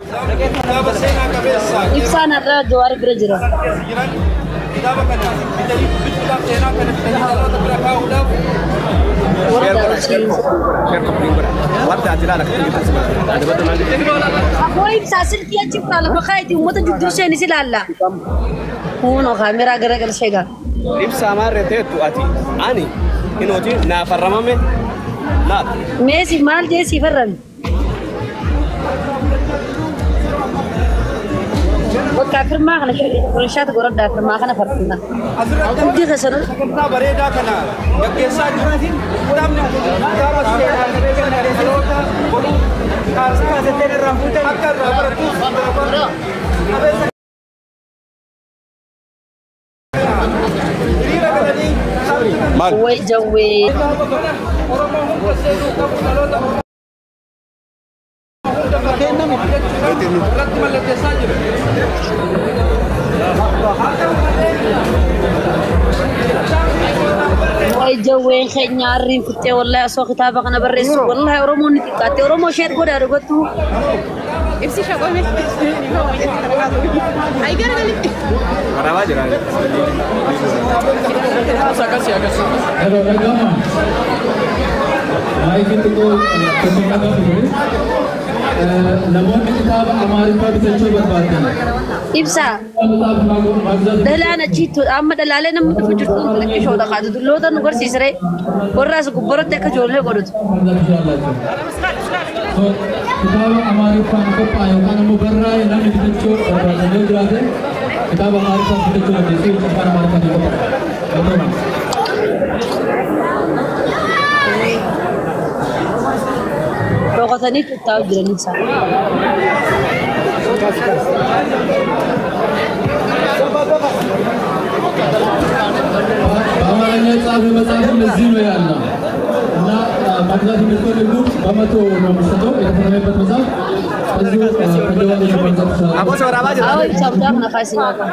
Kitaaba seenaa qabeessa Ibsaan har'a Jawaar bira jira. Jiran kitaaba kana bitanii bituudhaaf, seenaa kana bitanii dhaloota bira kaa'uudhaaf. Warra daawwachiisu. Warda ati ilaala akkatti jirtu. Adabadhu naan jedhe. Aboo ibsaa, silkii achi faa lafa kaayiti, uummata jidduu seenis ilaalla. Kunoo kaameraa garagalchee gaa. Ibsaa maarree teettu ati ani hinooti naa farramame laata. Meesi maal jee sii farrame? Bakka firmaa kana shaata godhadhaa, firmaa kana farfina. Asirratti Hundi keessanuu sagantaa bareedaa kana gaggeessaa jiru. Kitaabni kun kitaaba seenaa qabeessa kan dhaloota boruu akka irraa baratuuf qabeessa hiriira galanii Maal? Way jawwee. Kitaaba kana Oromoo hunda seenuu qabu, dhaloota Oromoo hunda irratti mallatteessaa jiru. Haa ta'u malee Way jawween keenya arriin fixxee, wallahi osoo kitaaba kana barreessu, wallahi Oromoon ni xiqqaatte. Oromoo share godhaa dhugattu. Ibsi shaqoome. Ay, garagalii. Waraabaa jira. Hello, dhaga'ama. Maayikiin xiqqoo tokko dhaga'amu ture. Namoonni kitaaba Amaariffaa bitachuu barbaadan. Ibsaa. Kitaaba Dhalaan achitti amma dhalaalee namni dhufu jirtu xixiqqishoodha kaatu dulloota nu garsiisire, warra as gubbaratti akka ijoollee godhutu. So, kitaaba Amaariffaan qophaa'e yookaan immoo barraa'e namni bitachuu barbaadan yoo jiraate, kitaaba Amaariffaan bitachuu dandeessu, afaan Amaariffaatiin qophaa'e. Galatooma. Dhokatanii tuttaa'u jiran ibsaa. በአማርኛ የተጻፈ መጽሐፍም እዚህ ነው ያለው እና መግዛት የምትፈልጉ በ100 ነው የሚሸጠው። የተፈረመበት መጽሐፍ እዚሁ ከጀዋር መግዛት ይችላሉ። Aboo si waraabaa jira. Awwa ibsaa, mucaa kana kaasii waaqa.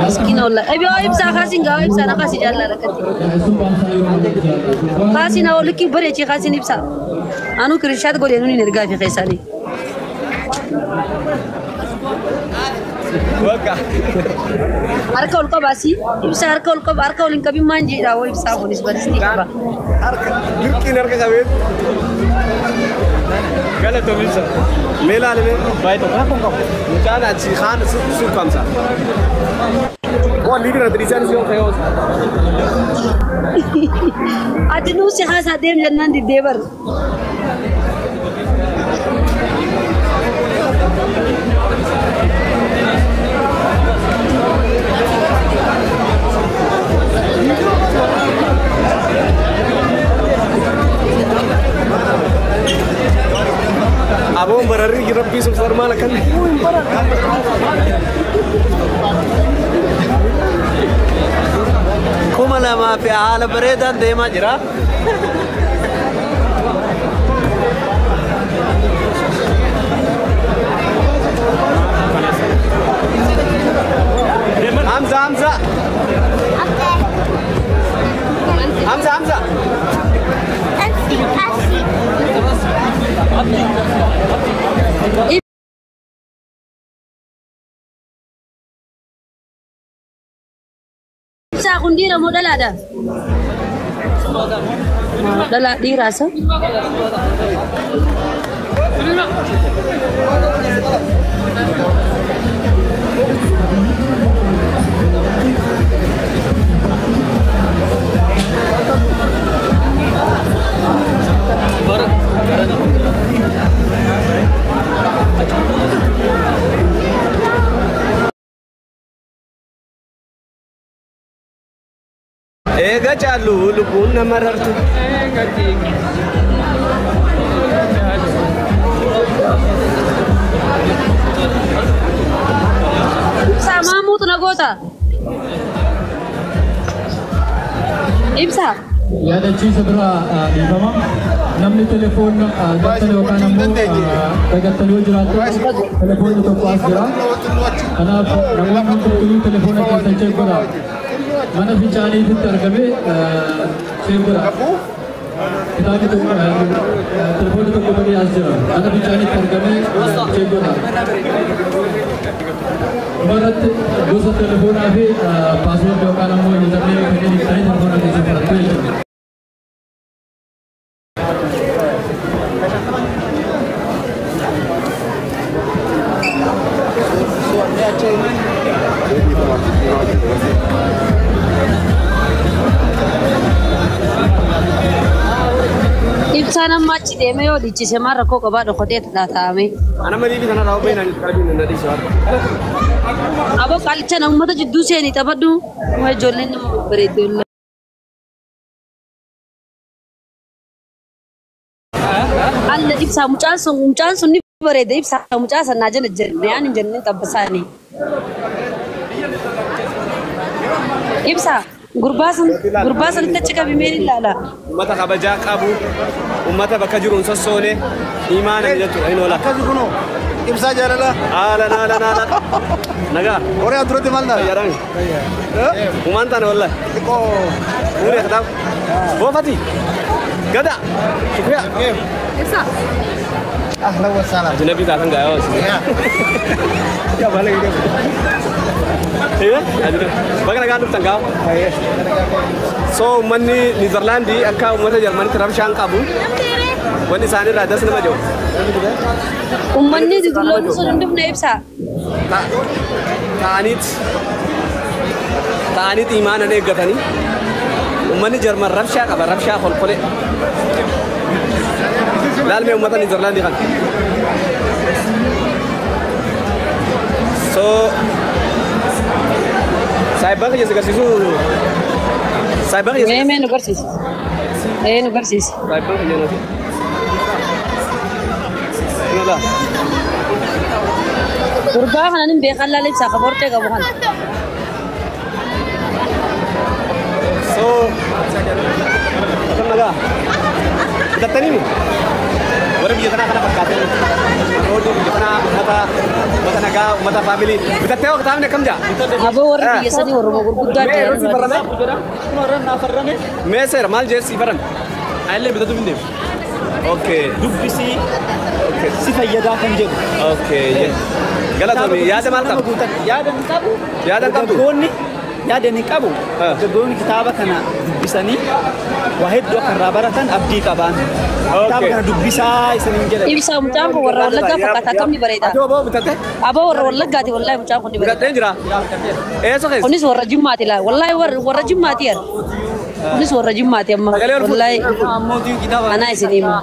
Miskiina wallahi. Ebi waa ibsaa kaasiin gaa, ibsaa na kaasii jaalladha akkatti. እሱም በ50 ዩሮ መግዛት ትችላላችሁ። Kaasiin haa likkii bareechii kaasiin ibsaa. Anuu kirishaat godhee nuuni ergaa fi keessanii. Bakka. Harka ol qabaasi. Ibsaa harka ol qaba, harka ol hin qabin maan jedha, waa ibsaa kunis baristii qaba. Harka dirqiin harka qabee. Galatoom ibsa. Mee ilaali mee. Baay'ee tokko rakkoon qabu. Mucaan achi kaan suukamsa. Waan liidira dhiisaan si yoo ta'e. Ati nuusi haasaa deem jennaan diddee bar. Aboon bararrii rabbii sun maal akkan. 2000 fi haala bareedaan deemaa jira. Hamza, Hamza. Hamza, Hamza. Ibsaa, kun dhiira moo dhalaadha? Dhalaa dhiiraasa? Eega caallu lubbuun nama rartu. Ibsaa, maamuutu na goota? Ibsaa. Yaadachiisa bira, dhiifama. Namni telefoon gattan yookaan ammoo dagattan yoo jiraatan, telefoonni tokko as jira. Kanaaf namoonni hundumtuu telefoona keessan check godhaa. Mana fincaaniititti argame, check godhaa. Kitaabni tokko telefoonni tokko badee as jira. Mana fincaaniitti argamee check godha. Dhumarratti gosa telefoonaa fi password yookaan ammoo username kanneen ibsanii telefoona keessa fudhattu jechuudha. Ibsaan amma achi deemee yoo dhiichise maal rakkoo qabaa dhokatee taa'ame. Ana malee kana raawwa baay'inaan qalbiin na dhiisa. Aboo qalichaan uummata jidduu seenii taphadhu. Waa ijoolleen nama babbareedde wallahi. Alla ibsaa mucaan sun ni bareeda ibsaa mucaa sanaa jala jenne aan hin jenne xabbasaanii. Ibsaa gurbaa sanitti achi qabi mee ilaala. Uummata kabajaa qabu, uummata bakka jiruun sossoone, imaana jechuudha hin oola. Akkasi kunoo ibsaa jaalalaa. Haalan haalan haalan. Nagaa. Horii duratti maal ta'a? Fayyadami. Uumaan taane wallahi. Xiqqoo. Fuudhee kitaaba. Boofati. Gada. Shukriya. Ibsa. Ahlan wa sahlan. Ajnabii taatan gaa yoo. Yaa baala gidee. Baga nagaan dhuftan gaa. So uummanni Niizerlaandii akka uummata Jarmanitti rabshaan qabu. Wanni isaanirraa das nama jiru. Uummanni dudulloonni sun hin dhufne ibsaa. Ta'aniit ta'aniit imaanan eeggatanii uummanni Jarman rabshaa qaba rabshaa kolkole. Laalmee uummata Niizerlaandii kana. So saayibaan kiyya si agarsiisuu saayibaan kiyya Mee mee nu barsiisi. Ee nu barsiisi. Saayibaan kiyya nati. Nala. Gurbaa kana nin beekan laala ibsaa qabortee qabu kana. So akkam nagaa? Bitattanii mi? Warra biyya kanaa kana fakkaatan. Warri biyya kanaa uummata nagaa, uummata family. Bitattee hoo kitaabni akkam jaa? Aboo warri biyya sanii warruma gurguddaa Mee yeroo si ta'an. farrame? Mee seera maal jee si farrame? Anillee bitatu hin deemu. Okay. Dubbisii Okay. si fayyadaa kan jedhu. Okay. Yes. Galatoomii yaada maal qabdu? Yaada hin qabu. Yaada hin qabdu? Dargaggoonni yaada hin qabu. Dargaggoonni kitaaba kana dubbisanii waa hedduu akka irraa baratan abdii qabaan. Kitaaba kana dubbisaa isiniin jedha. Ibsaa mucaan kun warra Wallaggaa fakkaata akkamni bareeda. Ati obbo bitatte? Aboo warra Wallaggaati wallahi mucaan kun ni bareeda. Bitattee jira? Eessa keessa? Kunis warra Jimmaati laa wallahi warra Jimmaati yaada. Kunis warra Jimmaati amma Sagalee ol fuudhi. wallahi Ammootiyyuu kitaaba anaa isin hima.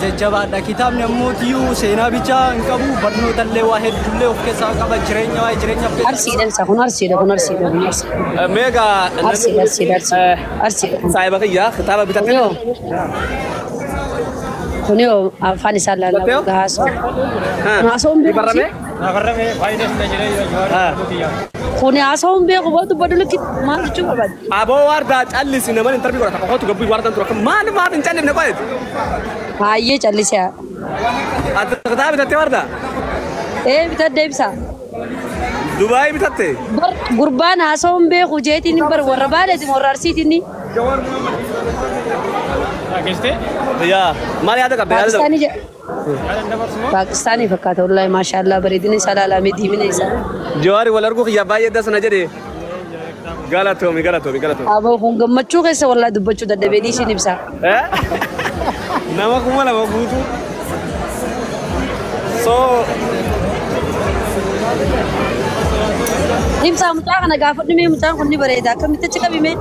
jajjabaadha. Kitaabni ammootiyyuu seenaa bichaa hin qabu barnoota illee waa hedduullee of keessaa qaba jireenya waa'ee jireenya of keessaa Arsiidha ibsaa kun arsiidha kun arsiidha kun arsiidha. Meeqa Arsiidha arsiidha arsiidha arsiidha kun. saayiba kiyyaa kitaaba bitatte? Kuniyoo kuniyoo afaan isaa laalaa gahaasoo. Haasoo hin beeku. Barrame? Kuni haasoo hin beeku boo dubbadhu likki maal jechuu barbaade? Aboo waardaa callisi naman interview godhata qofotu gabbii waardaan tura maal maaf hin callifne qo'eeti? Baay'ee callisee. Ati kitaaba bitattee waardaa? Ee bitadde ibsaa. Dubaayii bitatte? Bar gurbaan haasoo hin beeku jeetiin bar warra baaleeti warra arsiitiin. Yaa maal yaada qabda yaada qabda? Paakistaanii jedha. Paakistaanii fakkaata wallahi maashaallah bareedina isaa ilaalamee diimina isaa. Jawaari wal arguu kiyyaa baay'ee dasna jedhe. Galatoomi galatoomi galatoomi. Aboo kun gammachuu keessa wallahi dubbachuu dadhabee dhiishin ibsaa. Nama 2000 guutuu. So Ibsaa mucaa kana gaafadhu mee mucaan kun ni bareeda akkamitti achi qabime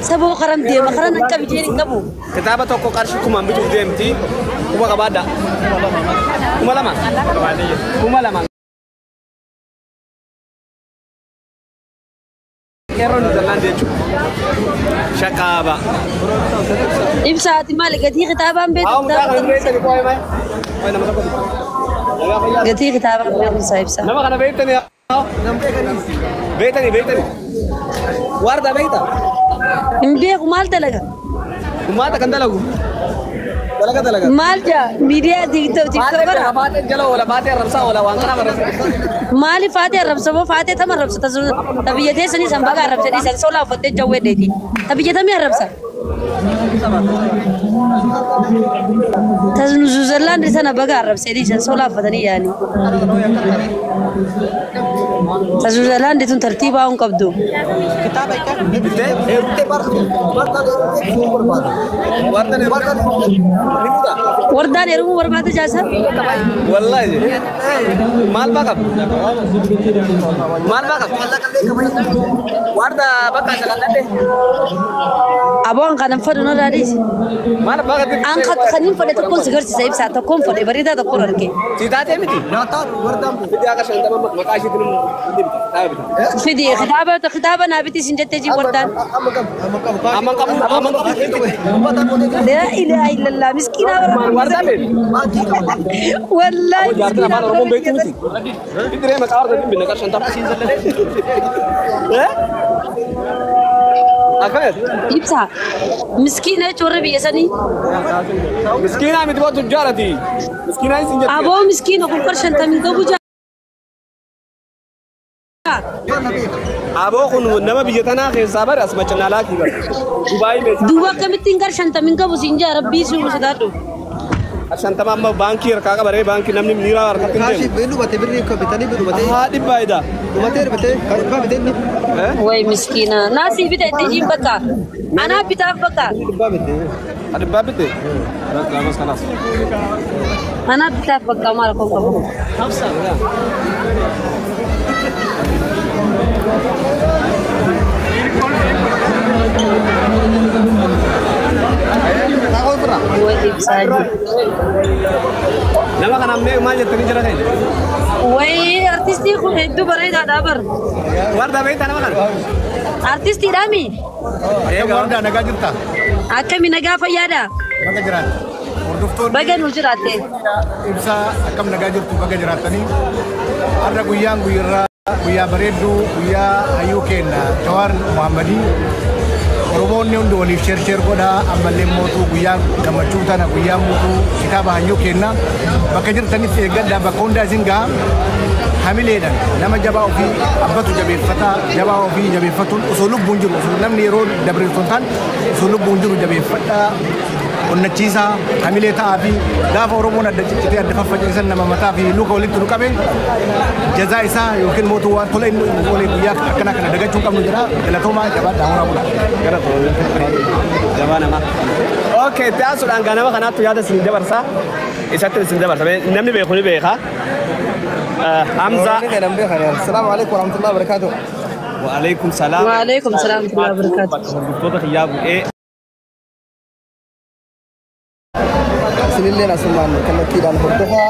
saboo karan deema karan hin qabi jeen hin qabu. Kitaaba tokko qarshii 1000 bituuf deemti. Kuma qabaadha. 2000. 2000. Qeerroo Niizerlaand jechuudha. Shaqaaba. Ibsaa ati maali gatii kitaabaan beektu Haa mucaa kana kitaaba beektani qo'ee maal? Qo'ee nama tokko. Nagaa fayyaa. Gatii kitaabaan beeku isaa ibsaa. Nama kana beektani beektani beektani. Waardaa beekta? Hin beeku maal dalaga? Uummata kan dalagu. Dalaga dalaga. Maal jaa miidiyaa tiktokara Baatee jala oola baatee arrabsaa oola waan kana barreessa. Maali faatee arrabsa moo faatee tama arrabsa ta biyya teessanii san baga arrabsa dhiisan solaa uffattee jawwee dheeti ta biyya tamii arrabsa. Taznuzuzeland sana baga arrabsanii san soo laaffatanii yaani. Taznuzuzeland tun tartiibaa hin qabdu. Wardaan heerumuu barbaada jaasa? Wallahi. Maal baa qabdu? Maal baa qabdu? Warda bakka sagalladhe. Aboon kanan fadhu noo daadhiis. Maal baa qabdu? An kanin fadhe tokkoon si garsiisa ibsaa tokkoon fadhe bareedaa tokkoon arge. Si taatee miti? Fidii akka shantama maqaa isheetiin ni bita. Dhaaba bita. Fidi kitaaba kitaaba naa biti sin jettee jii wardaan. Amman qabu amman qabu. Laa ilaaha illallah miskiina bara. Wardaa beeku. Wallahi Jaartiin miskiina afaan Oromoon beektu miti. Fidiree maqaa warda binna qar shantama. Akkamitti? Ibsaa miskiina jechuun warra biyya sanii. Miskiinaa miti boo tujjaarati. Miskiinaa isin jetti. Aboo miskiina kun qar shantamii qabu jaa. Aboo kun nama biyya tanaa keessaa bare as machanaalaa kii bare. Dubaayii meeshaa. Duuba akkamittiin qar shantamii qabu siin jaa rabbii si sodaadhu. Shantama amma baankii harkaa qabaree baankii namni miiraa harkatti hin deemu. Haa dhibbaa ida. Way miskiina naasii bita itti jiin bakka. Anaa bitaaf bakka. Dhibbaa bitte? Gaafas kanaas. Anaa bitaaf bakka maal kun qabu. Way ibsaa jiru. Nama kana mee maal jettanii jira ta'e? Way artistii kun hedduu bareedaadha bar. Warda beektaa nama kana? Artistiidhaami? Wardaa nagaa jirta? Akkami nagaa fayyaadha? Baga jiraatte. Hordoftoonni Baga nu jiraatte. Ibsaa akkam nagaa jirtu baga jiraattanii. Har'a guyyaan guyyarraa guyyaa bareedduu guyyaa hayyuu keenya Jawaar Muhammadii Oromoonni hundi waliif share share godhaa ammallee mootuu guyyaa gammachuu tana guyyaa mootuu kitaaba hayyuu kenna bakka jirtanitti eeggadhaa bakka hundaa isin gaha hamileedhaan nama jabaa ofii abbatu jabeeffataa jabaa ofii jabeeffatuun osoo lubbuun jiru osoo namni yeroo dabre osoo hin taane osoo lubbuun jiru jabeeffadhaa onnachiisaa hamilee ta'aa fi gaafa Oromoon adda ciccitee adda faffacaisan nama mataa fi luka walitti nu qabe jazaa isaa yookiin mootuu waan tola inni nu oole guyyaa akkanaa kana dagachuu hin qabnu jedha galatoomaa jabaadhaa horaa bulaa. Jabaa namaa. Okay, itti aansuudhaan gaa nama kanaattu yaada isin dabarsa. Isatti isin dabarsa. Namni beeku ni beeka. Hamza. السلام عليكم ورحمة الله وبركاته. Waalaikum salaam. Waalaikum salaam wa rahmatullahi wa barakatuh. Hordoftoota kiyyaa bu'ee Isinillee asumaan kallattiidhaan hordofaa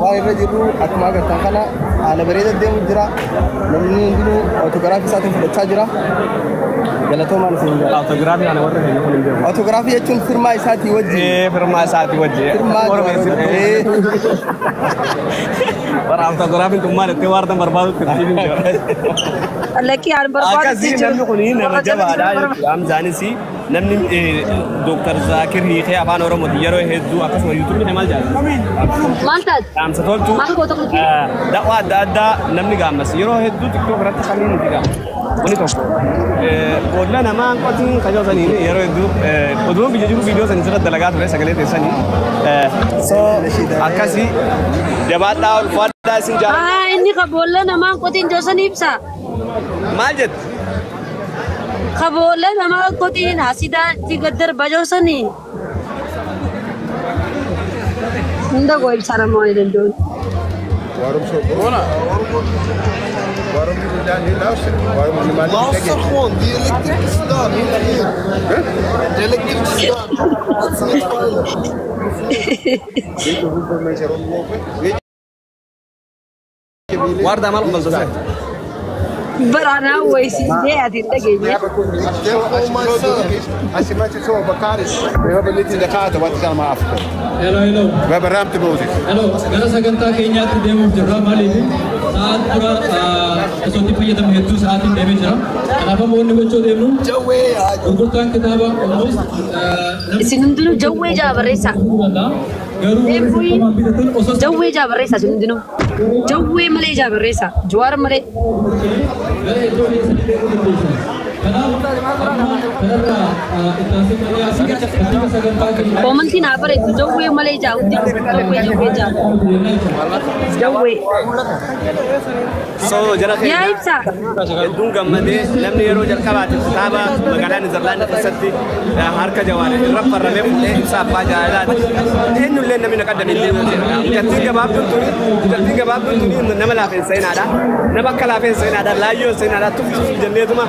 waan irra jirru akkuma agartan kana haala bareeda deemu jira. Namni hundinuu autogiraafii isaatiin fudhachaa jira. Galatoomaan isin jira. Autogiraafii kana warra keenya kun hin beeku. Autogiraafii jechuun firmaa isaatii wajjin. Ee firmaa isaatii wajjin. Firmaa Warra autogiraafiin tun maal itti waardan barbaadutti itti hin jira. Lakkii aan barbaadu Akkasii namni kun nama jabaadha jechuudha. Hamzaanis namni Dooktar Zaakir hiikee afaan Oromooti yeroo hedduu akkasuma yuutuubii maal jedhama? Maal taate? Dhaamsa toltu Maal goota kun? da'waa adda addaa namni gaammas yeroo hedduu TikTok irratti kamiin nuti gaama. Wanni tokko boolla namaa qotiin kajoo saniin yeroo hedduu oduun biyya jiru viidiyoo sanii sirra dalagaa ture sagalee teessanii. So akkasii jabaadhaa ulfaadhaa isin jaalladha. Aa inni ka boolla namaan qotiin joosan ibsa. Maal jettu? Ka boolla namaan qotiin hasidaa itti gad darba joosanii. Hunda goo ibsaa nama waan danda'uun. Waarom zo corona? Waarom jullie daar niet luisteren? Waarom jullie maar niet Luister kijken? gewoon, die elektrische staat, niet hier. De elektrische staat. Dat is niet veilig. Weet je hoeveel mensen rondlopen? Weet je wie leeft? Waardaa maal qofalta? Baraanaa waysiisee ati hin dhageenye. Als je zo druk is, als je met z'n zo op elkaar is, we hebben niet in de gaten wat is allemaal afkomt. Hello, hello. We hebben ruimte nodig. Hello, gara sagantaa keenyaatti deemuuf jirra maaliif sa'aat dura osoo itti fayyadamne hedduu sa'aatiin deemee jira. Kanaaf ammoo wanni gochuu deemnu gurgurtaan kitaaba almost Isin hundinuu jawwee jaa barreessaa. Garuu warri Deemuun dirqamaan bitatan osoo jawwee jaa barreessaa isin hundinuu. Jawwee malee jaa barreessaa. Jawaar malee. gara iddoo keessanii deemuu dandeessan. Koomantiin haa bareedu jawwee malee jaawutti jawwee jawwee jaawu. Jawwee. So jara Yaa ibsaa. Hedduun gammadee namni yeroo jalqabaatiif kitaaba magaalaa Niizerlaand keessatti harka Jawaar irra farramee fuudhee Ibsaa Abbaa Jaalalaati. Eenyullee namni na qaddame illee mucattiin gabaabduun tuni mucattiin gabaabduun tuni nama laafeen seenaadha. Nama akka laafeen seenaadha laayyoon seenaadha tuftuuf jenneetuma.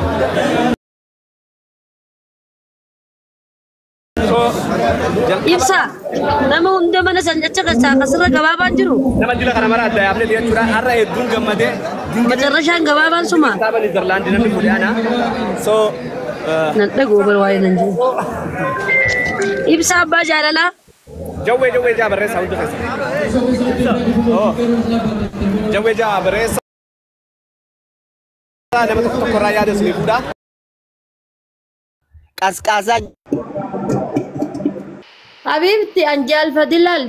So Ibsaa nama hunda mana san jecha keessaa kasirra gabaabaan jiru. Nama dila kana mara adda yaafne jechuudha. Har'a hedduun gammadee Macarrashaan gabaabaan suma. Kitaaba Niizerlaand namni fuudhee ana. So Nan dhagoo bar waa'ee nan jiru. Ibsaa Abbaa Jaalalaa. Jawwee jawwee jaa barreessaa hundi keessa. Jawwee jaa barreessaa nama tokko tokko irraa yaada isinii fuudha. Qasqaasaa Habiibti anjaal fadilaal.